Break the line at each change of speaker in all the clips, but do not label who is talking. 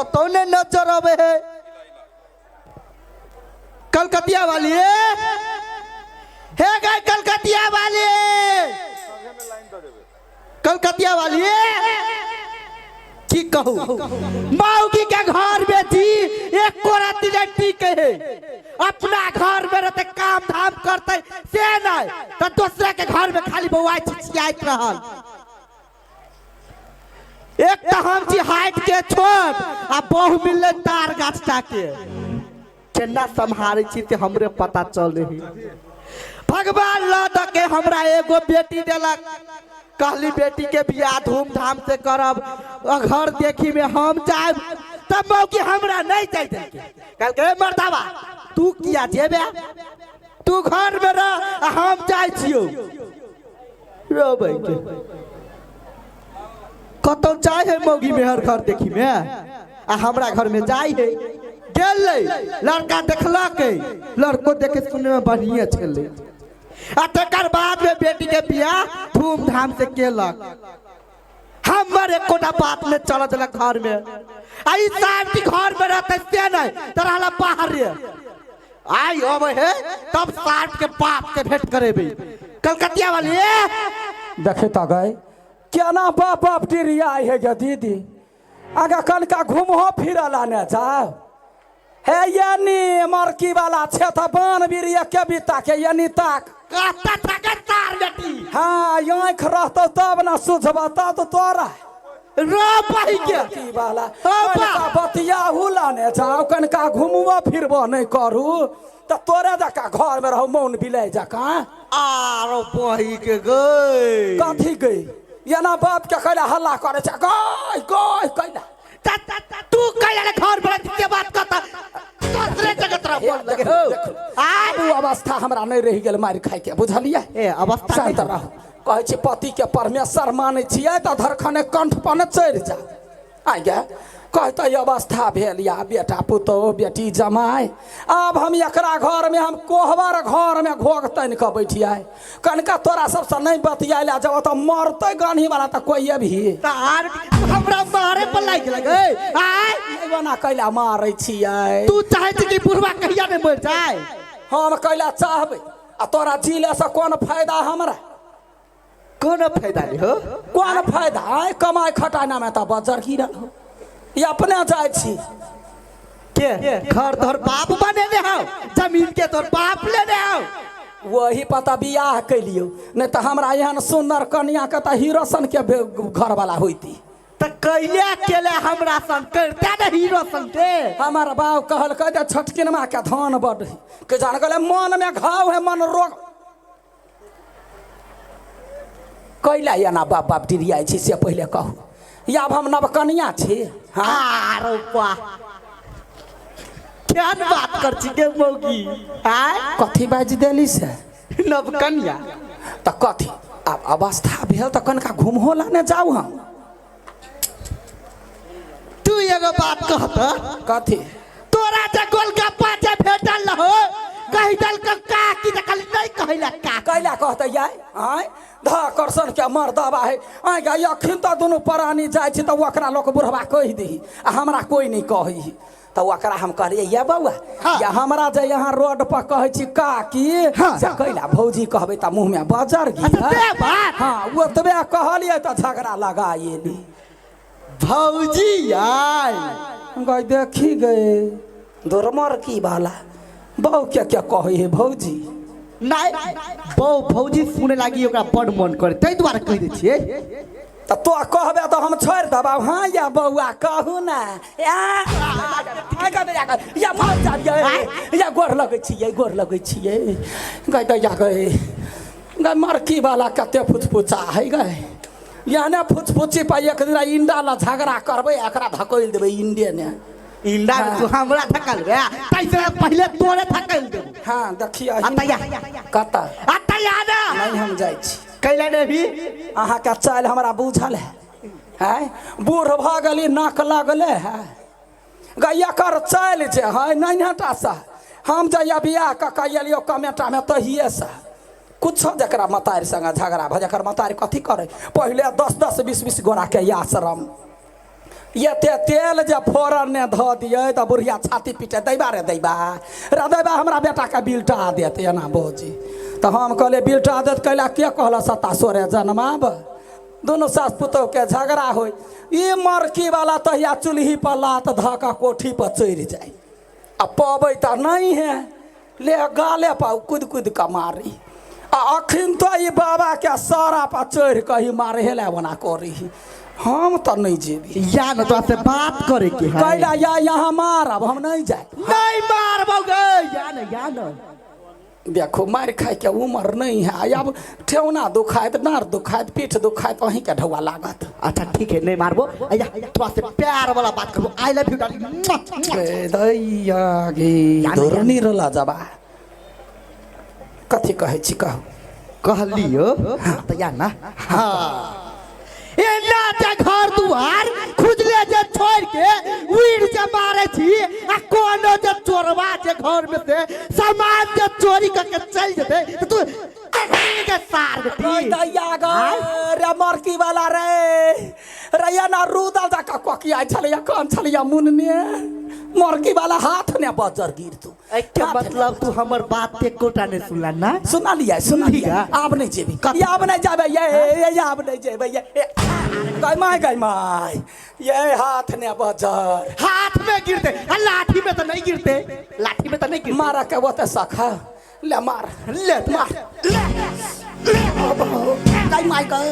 कतौ ने नजर अबै है। कलकतिया वाली ए हे गए, कलकतिया वाली, कलकतिया वाली ए, की कहू, मौगी के घर में थी एक राति नहीं टिके है। अपना घर में रहते काम धाम करते से नहीं तो दूसरे के घर में खाली बौआई छिछियाइत रहल। एक तऽ हम छी हाइट के छोट आ बहु मिलले तार गाछ टा के, केना सम्हारै छी से हमरे पता चल रही। भगवान लऽ दऽ के हमरा एगो बेटी देलक। कहली बेटी के बियाह धूमधाम से करब आ घर देखी में हम जायब, तब मौकी हमरा नहीं जाय देलकै। कहलकै, "ए मर्दाबा, तू किया जेबे? तू घर में रह आ हम जाइ छियौ।" रोबै के कतौ जाइ है मौगी मेहर घर देखी में आ हमरा घर में जाइ है। गेलै, लड़का देखलकै, लड़को देखे सुने में बढ़िए छलै आ तकर बाद में बेटी के बियाह धूमधाम से केलक। हमर एकोटा बात नहीं चल देलक घर में। आ ई शांति घर में रहते से नहीं तो रहला बाहर। आई अबै है तब साठ के बाप के भेंट करेबै। कलकतिया वाली ए!
देखे तऽ गए केना बाप बाप टिरिया है गे दीदी, आगा कनका घूमहो फिरला ने जाओ हे। यानी मरकी वाला छे तऽ बान बीर के बीता के यानी ताक
कहता था के तार बेटी।
हाँ, आँखि रहतौ तब ने सुझबा तब तोरा
रो बही के
की वाला
हाँ, बा।
कनका बतियाहू लाने जाओ, कनका घुमबो फिरबो नहि करू तऽ तोरे जकाँ घरमे रहू मौन बिलाइ जकाँ।
आरो बही के गई।
कथी गई? एना बाप के कैला हल्ला करै छै गई गई कैला?
तू कैला घर पर के बात करता दूसरे जगह तरफ बोल लगे हो।
आब ओ अवस्था हमरा नहि रहि गेल मारि खाइके, बुझलियै?
ए अवस्था
शांत रहू। कहै छी पतिके परमेश्वर मानै छियै तऽ धरखने कंठ पर ने चढ़ि जा आइ गे। कहतै अवस्था भेल या बेटा पुतोहु बेटी जमाइ, आब हम एकरा घरमे हम कोहबर घरमे घोघ तानि कऽ बैठियै। कनका तोरा सबसँ नहि बतियाइ लए जब तऽ मरतै गन्हीवला तऽ कोइ अभी
तऽ आर हमरा मारे पर लागि गेलै आय।
नहि ओना कैला मारै छियै?
तू चाहै छी कि बुढ़वा कहिया नहि मरि जाय?
हम कैला चाहबै? आ तोरा जीलेसँ कोन फायदा हमरा?
कोनो फायदा नहीं हो।
कोन फायदा? आय कमाइ खटाना तऽ बजर गिरल हो। ई अपने जाइ छी।
के घर तोहर बाप बनेने हौ, जमीन के तोहर बाप लेने हौ।
वही पता बियाह कैलियौ, नहि तऽ हमरा एहन सुन्दर कनियाके तऽ हीरो सन के घरवाला होइती।
तऽ कैले अकेले हमरा सन करते ने हीरो सन के।
हमर बाप कहलकै जे छोटकिनमा के धान बड है के जान गेलै, मन में घाव है, मन रोग कैला एना बाप बाप डिरियाइ छी से पहिले कहू। या आब हम नवकनिया छी?
हाँ आरो वाह, केहन बात कर छी के मौगी आय।
कथी बाजि देली से?
नवकनिया।
तऽ कथी आब अवस्था भेल तऽ कनिका घुमहो ला ने जाउ हम।
तू एगो बात कहत।
कथी?
तोरा जे गोलगप्पा जे भेटल रहो, कहि देलक का कि जे खाली नहीं कहैला का?
कैला कहतै याय? आँय ध करसन के मर्दबा है। आँय गे, अखन तऽ दुनू प्राणी जाइ छी तऽ ओकरा लोक बुढ़बा कहि दही आ हमरा कोइ नहि कहै। तऽ ओकरा हम कहलियै, ये बौआ, या हमरा जे यहाँ रोड पर कहै छी काकी, से कैला भौजी कहबै तऽ मुँहमे बजर
अच्छा,
गिरल।
से बात?
हाँ, ओतबे कहलियै तऽ झगड़ा लगा एली।
भौजी आय।
गई देखी गए दुर्मर की वाला बहू के क्या कहै है भौजी?
नहीं, बहु भौजी सुने लागी ओकरा बड़ मन करे, ताहि दुआरे कहि दै छियै।
तऽ तो कहबे तऽ हम छोड़ि देबौ। हाँ या बौआ कहू ने या या मर जाबियै या गोर लगै छियै, गोर लगै छियै। गै दैया गै गै, मरकी वाला कते फुचफुचा है गै। याने फुचफुची पर एक दिन इंडा ला झगड़ा करबै, एकरा धकैल देबै इंडे ने।
इंडा तू हमरा थकल बे, तैसे पहिले तोरे थकल देबो।
हाँ देखिए।
आ तैया।
कतऽ?
आ तैया ना।
नहीं, हम जाइ छी।
कैला ने भी?
अहाँके चालि हमरा बुझल है। हैं बूढ़ भऽ गेली, नाक लगले है गै। एकर चालि जे है नैन्हटा सँ हम जहिया बियाह कऽ कऽ एलियौ कमेटामे तहिएसँ कुछो जकरा मतारि संगे झगड़ा भऽ, जकर मतारि कथी करै, पहिले 10 10 20 20 गोराके आश्रम एते तेल जे फोरन ने धऽ दियै तऽ बुढ़िया छाती पीटे दैबा रे दैबा रे दैबा हमरा बेटाके बिलटा देत एना बौजी तऽ हम कहलियै बिलटा देत कैला के कहलक सत्ता सोरे जनमाब दुनू सास पुतोहके झगड़ा होइ ई मरकीवला तहिया चूल्ही पर लात धऽ कऽ कोठी पर चढ़ि जाइ आ पबै तऽ नहि है ले गाले पर कुदि कुदि कऽ मारी आ अखन तऽ ई बाबाके सारा पर चढ़ि कऽ ही मारे हेला ओना करी हम तऽ नहि जेबी
या न तोरा से बात करे के है
कैला या यहाँ मारब हम नहीं जाए
नहीं मारबौ गे या न या न
देखो मारि खाइके उमर नहीं है आब ठेहुना दुखाइत डाँड़ दुखाइत पीठ दुखाइत अहीँके ढौआ लागत
अच्छा ठीक है नहीं मारबो अया तोरा से प्यार वाला बात करबो I love you darling
गे दैया गे धुरनी रहला जबा कथी कहै छी कहू
कहलियो हाँ तो या ना हाँ एना जे घर दुआर खुजले जे छोड़ के उड़ जे मारे छी आ कोनो जे चोरवा जे घर में से सामान जे चोरी करके चल जेते तो तू देखी के सार बेटी
दैया गे रे मरकी वाला रे रे ना रूदल जका कोकिया छलैया कान छलैया मुनने मरकी वाला हाथ ने बजर गिर तू
एके मतलब तू हमर बात एकोटा नहीं सुनला ना
सुना लिया सुना
ठीक
लिया
है।
आब नहीं जेबी ये आब नहीं जाबे ये ये आब नहीं जेबे ये गई माय गई माय ये हाथ ने बजर
हाथ में गिरते आ लाठी में तो नहीं गिरते लाठी में तो नहीं गिरते
मारा के वो ते सखा ले मार
ले
मार ले ले गई माय गई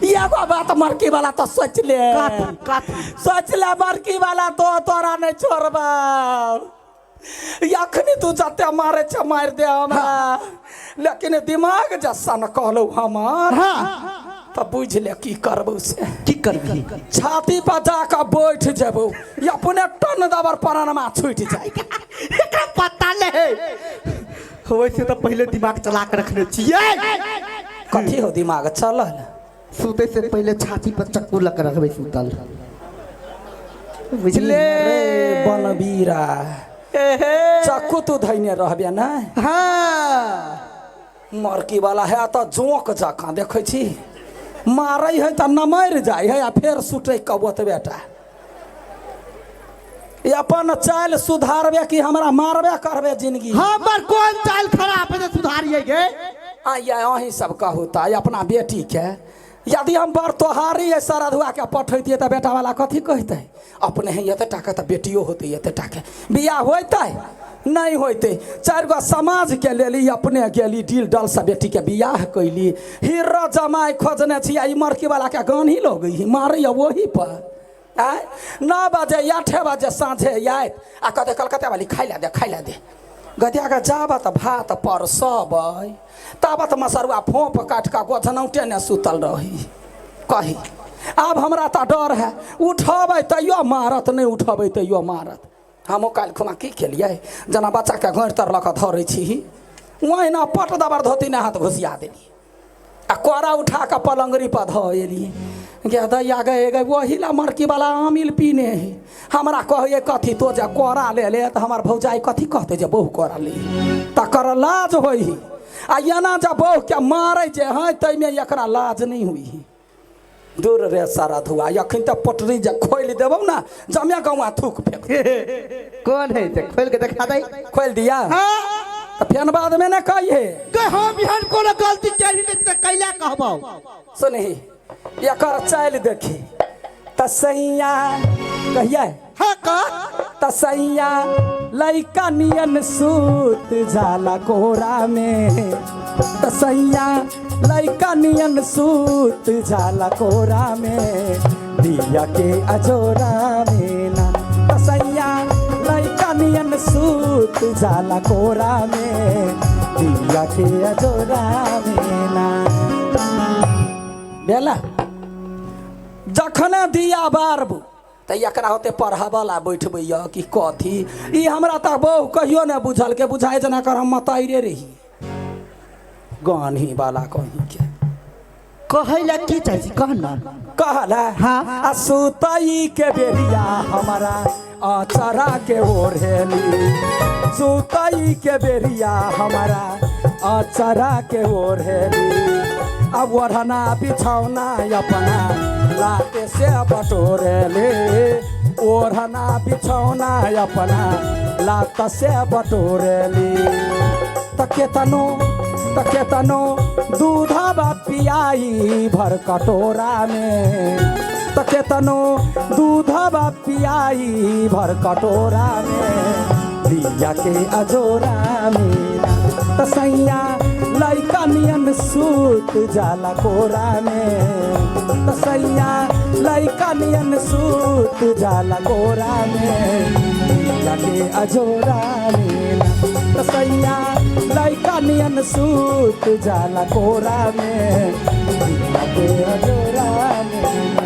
ये गो बात मरकी वाला तो सोच ले
काथी काथी
सोच ले मरकी वाला तो तोरा नहीं छोड़बा अखनी तू जते मारे छे मारि दे हमरा लेकिन दिमाग जैसा न कहलौ हमर
हाँ
तऽ बुझि ले की करबौ से
की करबी
छाती पर जाकऽ बैठ जेबौ अपने टन दबर परानमा छूटि जाय
एकरा पता ले वैसे तो पहले दिमाग चला के रखने छियै
कथी हो दिमाग चलल
सुते से पहले छाती पर चक्कू लग के रखबै सुतल बुझले
रे बनबीरा चक्कू तू धैने रहबे ने
हाँ
मरकी वाला है तऽ जोंक जकाँ देखै छी मारै है तऽ नमरि जाइ है आ फेर सुटै कऽ ओतबे टा ई अपन चालि सुधारबे कि हमरा मारबे करबे जिंदगी
हमर कोन चाल खराब है जे सुधारिए गे
आइए अहीं सब कहू तऽ अपना बेटीके यदि हम बड़ तोहारी एहि सरधुआके पठैतियै तऽ बेटावला कथी कहितै अपने ही एते टाके तऽ बेटियो होतै एते टाके बियाह होइतै नहि होइतै चारि गो समाजके लेल ई अपने गेली डील डलसँ बेटीके बियाह कैली हीरो जमाइ खोजने छी आ ई मरकीवलाके गान ही लगै ही मारैए ओही पर आँय 9 बजे 8 बजे साँझे आयत आ कहतै कलकत्ता वाली खाइ लए दे खाइ लए दे गदिया के जाबत भात परसबै ताबत मसरुआ फोंप काटि कऽ गोझनौटे ने सुतल रही कही आब हमरा तऽ डर है उठबै तैयो मारत नहि उठबै तैयो मारत हमहूँ काल्हि खुमा की केलियै जेना बच्चाके घोरि तर लऽ कऽ धरै छी ओहिना पट दबर धोती ने हाथ घुसिया देलियै आ कोरा उठा कऽ पलंगरी पर धऽ एलियै गे दैया गे गे वही ला मरकी वाला आमिल पीने है हमरा कहैए कथी तो जे कोरा ले ले तऽ हमर भौजाई कथी कहतै जे बहु कोरा ले तकर लाज होइ है आ एना जे बहुके मारै जे है ताहिमे एकरा लाज नहि होइ है दूर रे सारा धुआ अखन तऽ पटरी जे खोलि देबौ ने जमे गौआ थूक फेंक
कौन है ते खोल के देखा दे
खोलि दिया
हाँ
तऽ फेन बादमे ने कहिए
गे हम एहन कोनो गलती केली नहीं तऽ कैला कहबौ
सुनही एकर चालि देखी तसैया कहिए
हाँ का
तसैया लैका नियन सूत जाला कोरा में तसैया लैका नियन सूत जाला कोरा में दिया के अजोरा में ना तसैया लैका नियन सूत जाला कोरा में दिया के अजोरा में ना भेला जखने दिया बारबू तऽ एकरा होते पढ़ाबऽ ला बैठबैया कि कथी ई हमरा तऽ बहु कहियो नहि बुझल के बुझाइ जेना कर हम मताइरे रही गानही वाला कहीं के
कहै ला की चाहै छी कह ना
कहला
हाँ।
आ सुतई के बेरिया हमारा अचरा के ओढ़ेली सुतई के बेरिया हमारा अचरा के ओढ़ेली अब ओढ़ना बिछौना अपना लाते से बटोरेले, ओढ़ना बिछौना अपना लात से बटोरेली। त केतनो, त केतनो दूधबा पियाई भर कटोरा में, त केतनो दूधबा पियाई भर कटोरा में, दिया के अजोरा में त सैया लैका नियन सूत जाला कोरा में, त सैया लैका नियन सूत जाला कोरा में, दिया के अजोरा में त सैया लैका नियन सूत जाला कोरा में, दिया के अजोरा में।